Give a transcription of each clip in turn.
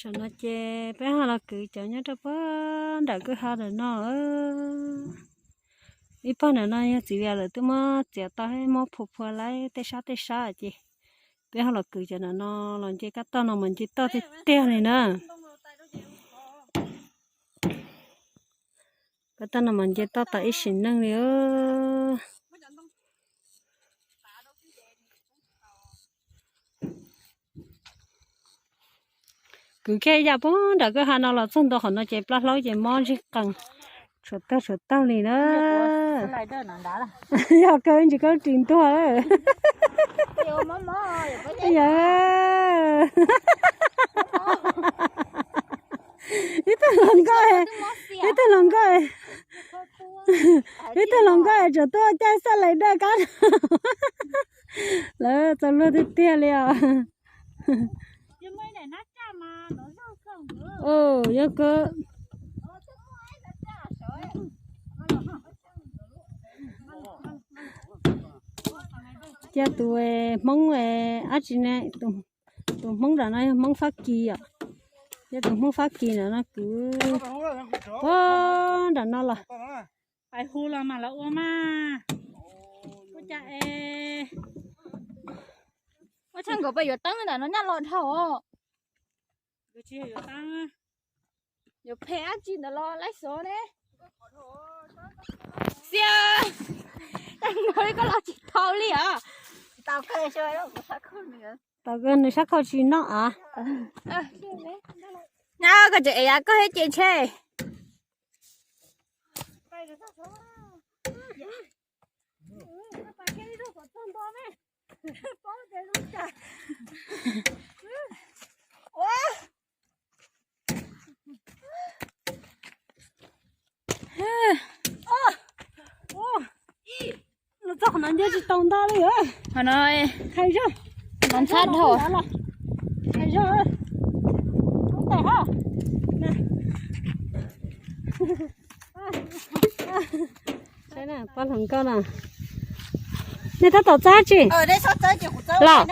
Tam no ces peb ho los kwv cov nyob rau puag nram kwj ha ntawm no. Ib pog ntawm no yog txiv Vias lawv twb muab txiav tau, muab phua phua laib tej sab tej sab ces peb ho los kwv cov ntawm no los nce kab toj no mas nce toj tiag tiag li na. Kab toj no mas nce toj tau ib sim neej li. Kwv kiag ib yam puag nram kwj ha no los txog ntua qhov no ces plab hlaub ces mob ntsej qees, tshuav tawg tshuav tawg li na. Yog kawg ntsis koj ris ntuag. Yog ib tug hluas nkauj, ib tug hluas nkauj, ib tug hluas nkauj tseem tuaj caij xab lais daj kab. Lawv txaus luag tiag tiag li os. Yog kawg. Cia tus Hmoob dab tsi ne, tus Hmoob nram no yog Hmoob Fab Kis os. Cia tus Hmoob Fab Kis nram no kwv puag nram no los. Pais hu los mas los ua mas. Ua cas es ua tshaj nkaus pais yuav teeb ntawm no nyaj los dhau os. Yuav phem dab tsi ntawd los laib xov ne. Xia, tag nrho koj los tsis tau li os. Tau kawg nws sab khau tsis noj av. Nyob koj tseem ev yav koj thiab ces ntshe. Los txog qhov no nce tsis tau ntau li. Qhov no hais zog, no ntxhab dhau. Hais zog, tes ha. Pab hluas nkauj na, nej tab tom txawb tsi los?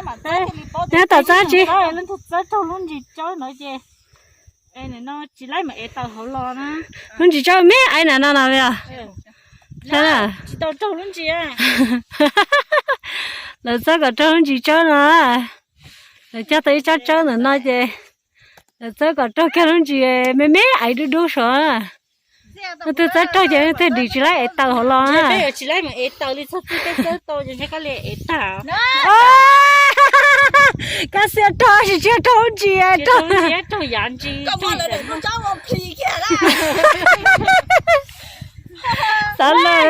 Nej tab tom txawb tsi? Txawb raug lub ntsis tsawb no ces no tsis laib mam ev taws hauv los na. Lub ntsis tsawb me aiv na no no os. Tsis tau raug lub ntsis. Lawv txawb kom raug lub ntsis tsawb no. Lawv cog tau ib tsob tsawb ntawm no ces lawv txawb kom raug kiag lub ntsis me me aiv dub dub saud. Leej twg txawb raug ces leej twg dim tsis laib ev taws hauv los na. Tsis laib mam ev taws li, txog txij peb txawb tau ces ntshe koj li ev tag. Koj xiab raug tsis tsis raug lub ntsis, raug yav ntsis. Xav lawm.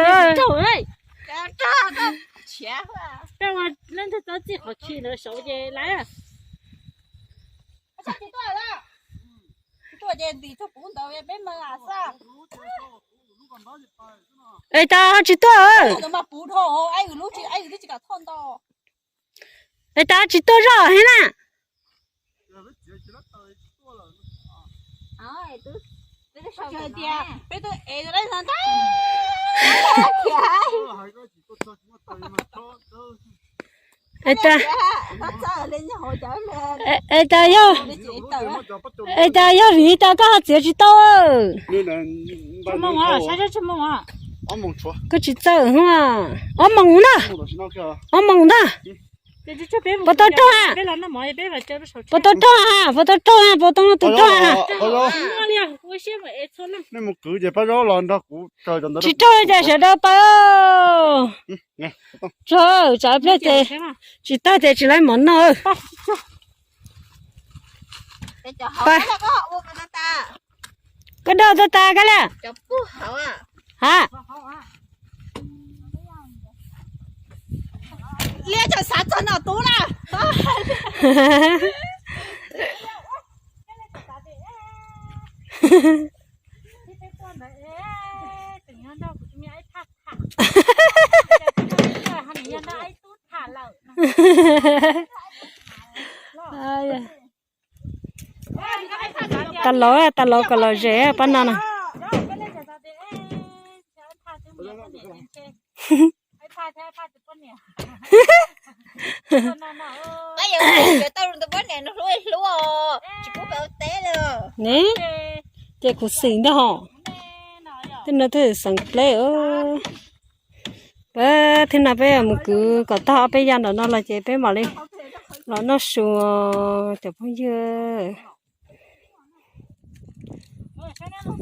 Leej twg txawb txij qhov khi ntawd saud ces laib. Es tas tsis tuaj. Es tas tsis tuaj zoj heev na. Es tas, es tas yog, es tas yog vim tas koj ho txiav tsis tau. Koj tsis txawj, ob moos na, ob moos ntag. Puas tau raug ha? Puas tau raug ha? Puas tau raug ha? Puas tau tus raug ha? Tsis raug ces sawv daws pab. Raug tsam pliag ces tsis tag ces tsis laib mov noj. Koj daj tag tas koj li. Ha. Liab tseem xav txog nom tub na. Tas laus, tas laus kom lom zem pab no na. Pab yuav tau tus poj niam no hlub hlub os, tsis pub peb ua teb li. Ne, ces kuv xim ntag hos. Tej no twb xeem pleb. Peb thiab no peb mus kwv kom tag ob peb yam ntawm no los ces peb mam li los noj su cov phooj ywg.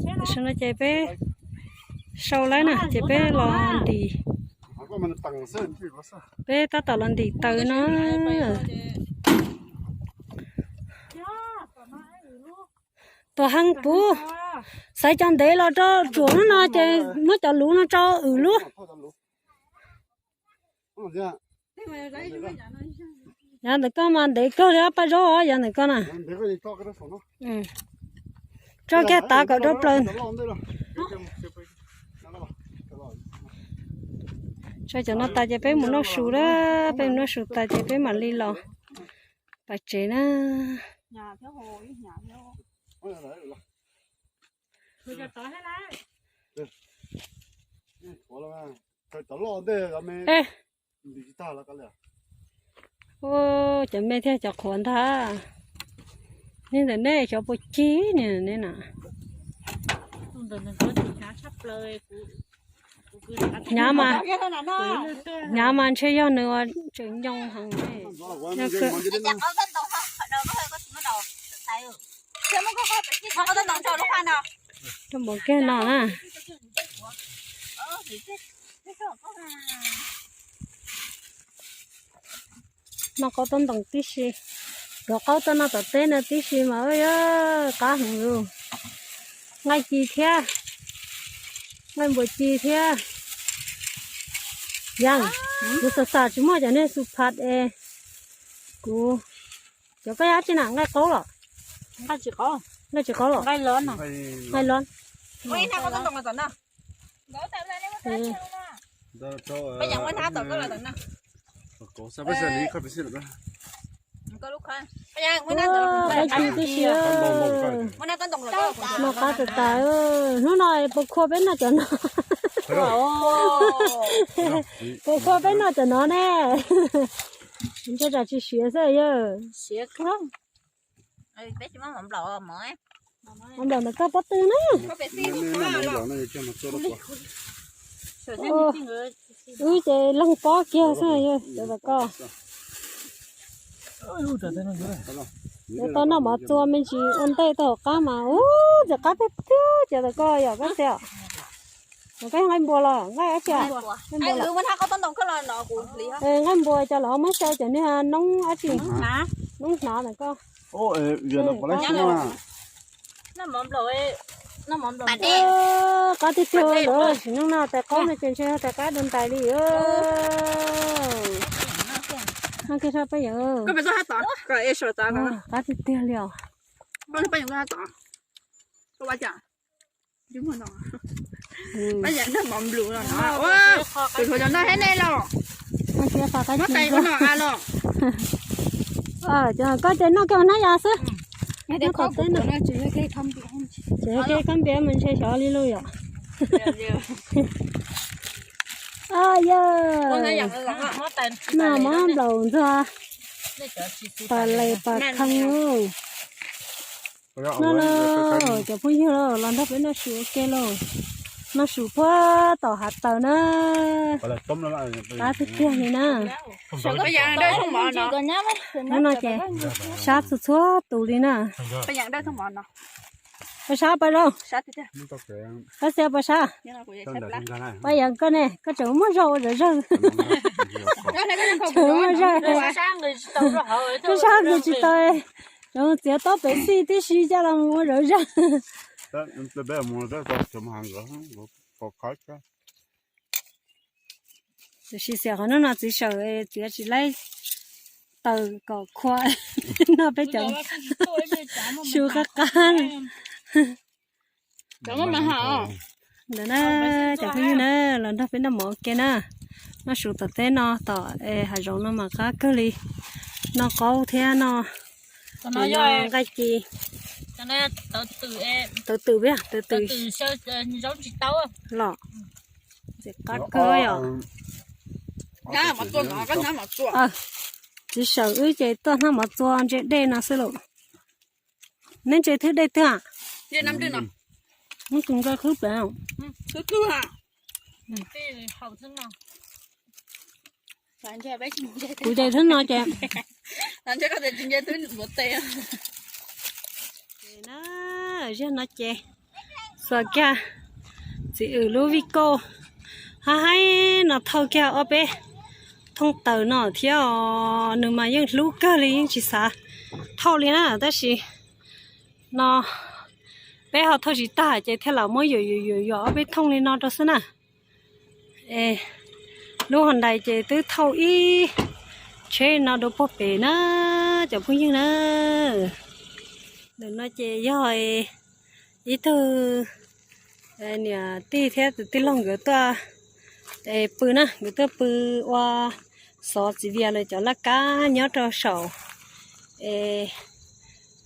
Tam sim no ces peb sau lawm na ces peb los ntim, peb tab tom los ntim taws no. Tuam Heej puv, xaiv cov ntev los rau tsuam lub no ces muab cov luv no tso wm lub. Yav ntawm koj mas ntev kawg li Paj Zaub, yav ntawm koj na. Tso kiag tav kom rau plaws. Tso cov no tas ces peb mus noj su lawm, peb mus noj su tas ces peb mam li los pais tsev na. Cov me thiab cov qhuav ntag. Nej ntawm nej xyov puas cig ne nej na. Hnyav mas, hnyav mas ntshe yog nws ua tseem ncoo heev. Rau npaum kiag no na. Noj qaub tob ntoos tib si, rov qaub toj noj tom teb no tib si mas yog qab heev lawm. Nqaij ci thiab, nqaij npua ci thiab. Yog, kuv xav xav tsis muaj cov niag xu phat es kuv, cov koj yab tsi na nqaij qaub los? Nqaij tsis qaub los? Nqaij los. Qab ci tib si. Noj qab tas tas. Hnub no puas khua peb noj cov no? Puas khua peb noj cov no ne? Ntshe tsam tsis siav xwb yog. Mov nplaum ntawm koj pob tw na. Wb ces leeg pob kiag xwb yog cov ntawm koj. Yuav tau noj mov txua me ntsis ua ntej tau hauv qab mas ub, ntxim qab tiag tiag cov ntawm koj yom koj txiv. Koj nqaij npua los nqaij dab tsi? Nqaij npua cov los muab xyaw cov niag noob dab tsi, noob hnav ntawm koj. Qab tiag tiag lawm, sim neej no tais qaub no ces ntshe yog tais qab dua ntais li. Noj kiag sab peb yawm. Qab tiag tiag li os. Koj ces noj kiag hnab yas xwb. Tseem kev kab npiav mas ntshe xyov li lawm yom. Yog, noj mov nplaum ntxuag, pas les pas khee. No los cov phooj ywg los nrog peb noj su ua ke lauj. Noj su puag tom hav taws na. Qab tiag tiag li na. No ces sab txhua txhua tus li na. Pab sab pab zaub, pab xiab pab sab. Pab yawm koj ne, koj tseem muaj zog ua zawv zawg. Tseem muaj zog, pab sab nkawd tsis tau, tseem txiav tob pem xij tib si coj los ua zawv zawg. Tab sis xiam qhov hnub no txiv sawm txiav tsis laib taws kom khua noj peb cov su qab qab. Ntawm na, cov phooj ywg na, los nrog peb noj mov ua ke na. Noj su tom teb no tom hav zoov no mas qab kawg li. Noj qaub thiab noj nqaij ci. Tawv twm, tawv twm los ntxim qab kawg yom. Txiv sawm wb ces tuaj hnab mov txua ntse dej no xwb lauj. Neb ntse thwb dej twg? Nws tus nqa khwb pem. Kuv tes thwb no ces, na, zaj no ces xuas kiag txiv Wm lub vij kauj, haib haib no thauj kiag ob peb thooj taws no thiab os. Nws mas yeej hlub kawg li, yeej tsis xav thauj li na, tab sis no peb ho thauj tsis tag ces thiaj los muab yuam yuam yuam yuam ob peb thooj li no rau xwb na. Es lub Hyundai ces twb thauj ib tsheb no rau puag pem na, cov phooj ywg na. Ntawm no ces yog ib tug niam tij thiab tus tij laug nkawd tuaj pw na, nkawd tuaj pw ua xov txiv Vias lawv cov laj kab nyob rau saum es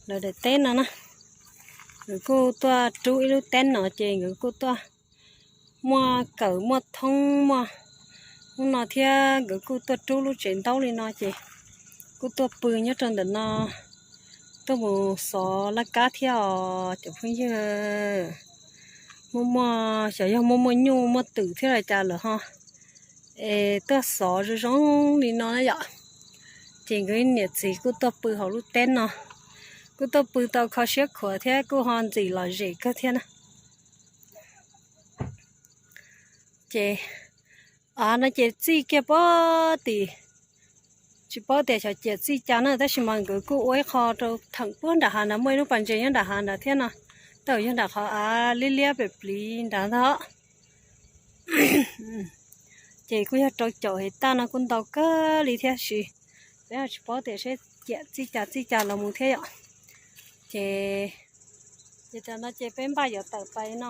lawv daim teb no na. Nkawd kuj tuaj rub ib lub teb no ces nkawd kuj tuaj muaj kawm muaj thoob muaj ub no thiab, nkawd kuj tuaj rub lub tsev ntaub li no ces kuj tuaj pw nyob rau ntawm no, tuaj mus xov laj kab thiab os cov phooj ywg. Muaj muaj xyov yog muaj muaj nyuj muaj twm thiab los cas lawm ho es tuaj xov zoo zoo li no na yom. Ces nkawd niam txiv kuj tuaj pw hauv lub teb no, kuj tuaj pw tau kho siab khuav thiab kuj ho ntxim lom zem kawg thiab na. Ces av no ces txij kiag puag tim, tsis paub tias xyov ciam txij cas na, tab sis mas nkawd kuj ua ib qho rau theem puag nram hav ntawd, muaj ib lub pas ntses nyob nram hav ntawd thiab no, tej zaum yog nram qhov av liab liab pem pliv nrad ntag. Ces kuj yog rau caum hev tag no kuj ntau kawg li thiab, sis peb tsis paub tias seb ciam txij cas txij cas los mus thiab yom. Ces ces tam no ces peb npaj yuav tawm pais no,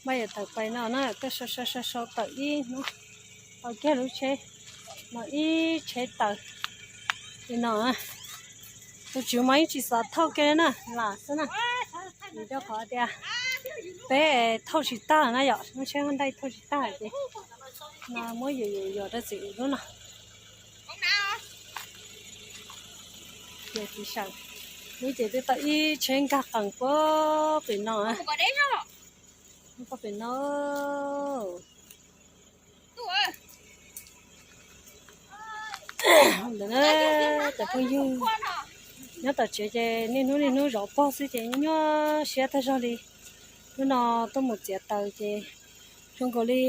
npaj yuav tawm pais no na, tuaj sau sau sau sau tawm ib hnub, tau kiag lub tsheb, no ib tsheb taws li no. Tus tswv mas yeej tsis xav thauj kiag li na, lam xwb na. Vim rau qhov tias peb thauj tsis tag na yom, lub tsheb Hyundai thauj tsis tag ces no muab yuam yuam yuam rau txiv Wm lub no. Ces txiv Sawm lub ces twb tau ib tsheb nkag qees puag pem no, puag pem no. Ntawd na, cov phooj ywg nyob tom tsev ces niaj hnub niaj hnub zov pog xwb ces nyuaj siab tag zog li. Hnub no tuaj mus txiav taws ces zoo nkaus li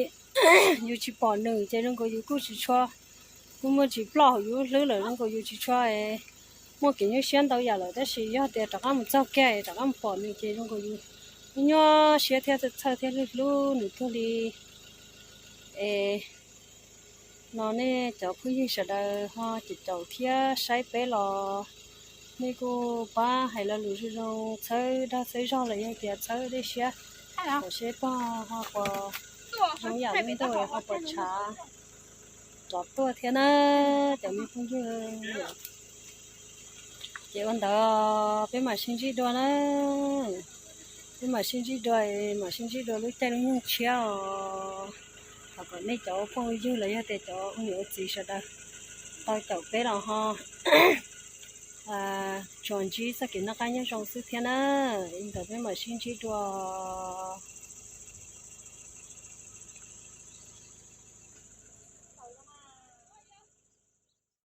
yus tsis pom nws ces zoo nkaus yus kuj tsis tshua, kuj muaj tsis ploj hauv yus lub hlwb lawm, zoo nkaus yus tsis tshua muaj kev nyuaj siab ntau yam lawm, tab sis yog tias rov qab mus txog kiag rov qab mus pom nws ces zoo nkaus yus nyuaj siab thiab txhawj txhawj thiab hlub hlub nws kawg li. Es no nej cov phooj ywg sawv daws ho caum caum thiab saib peb los nej kuj pab hais lo lus zoo zoo txhawb dag txhawb zog los yog tias txhawb dej siab kom seb pog ho puas zoo yam li ntuj ho puas tshav rov tuaj thiab na, cov me phooj ywg. Ces ua ntawd peb mam sib ntsib dua na, peb mam sib ntsib dua, mam sib ntsib dua lub caij lub nyoog tshiab os. Thov kom nej cov phooj ywg los yog tias cov ua niam ua txiv sawv daws tau caum peb los ho tsuas ntsib txoj kev noj qab nyob zoo xwb thiab na. Ua ntawd peb mam sib ntsib dua.